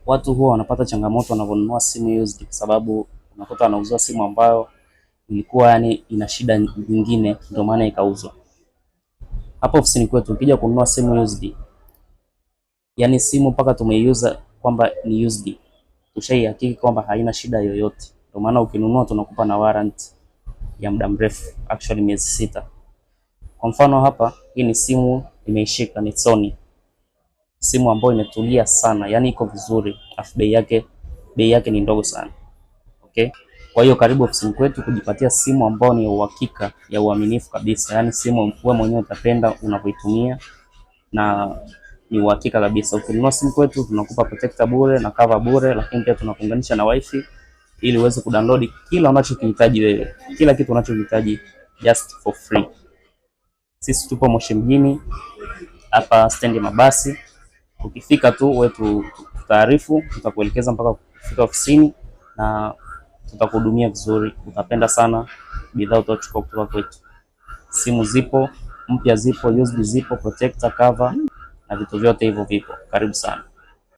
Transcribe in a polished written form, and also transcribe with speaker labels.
Speaker 1: Watu huwa wanapata changamoto wanaponunua simu used, kwa sababu unakuta wanauziwa simu ambayo ilikuwa yani ina shida nyingine, ndio maana ikauzwa. Hapa ofisini kwetu ukija kununua simu used, yani simu mpaka tumeiuza kwamba ni used, tushaihakiki kwamba haina shida yoyote. Ndio maana ukinunua tunakupa na warranty ya muda mrefu, actually miezi 6. Kwa mfano hapa, hii ni simu nimeishika, ni Sony, simu ambayo imetulia sana, yani iko vizuri, afu bei yake ni ndogo sana. Okay, kwa hiyo karibu ofisini kwetu kujipatia simu ambayo ni ya uhakika, ya uaminifu kabisa, yani simu wewe mwenyewe utapenda unavyoitumia na ni uhakika kabisa. Ukinunua simu kwetu tunakupa protector bure na cover bure, lakini pia tunakuunganisha na wifi ili uweze kudownload kila unachokihitaji wewe, kila kitu unachokihitaji just for free. Sisi tupo Moshi mjini hapa stendi mabasi. Ukifika tu wewe tutaarifu, tutakuelekeza mpaka kufika ofisini na tutakuhudumia vizuri. Utapenda sana bidhaa utachukua kutoka kwetu. Simu zipo mpya, zipo used, zipo protector, cover na vitu vyote hivyo vipo. Karibu sana.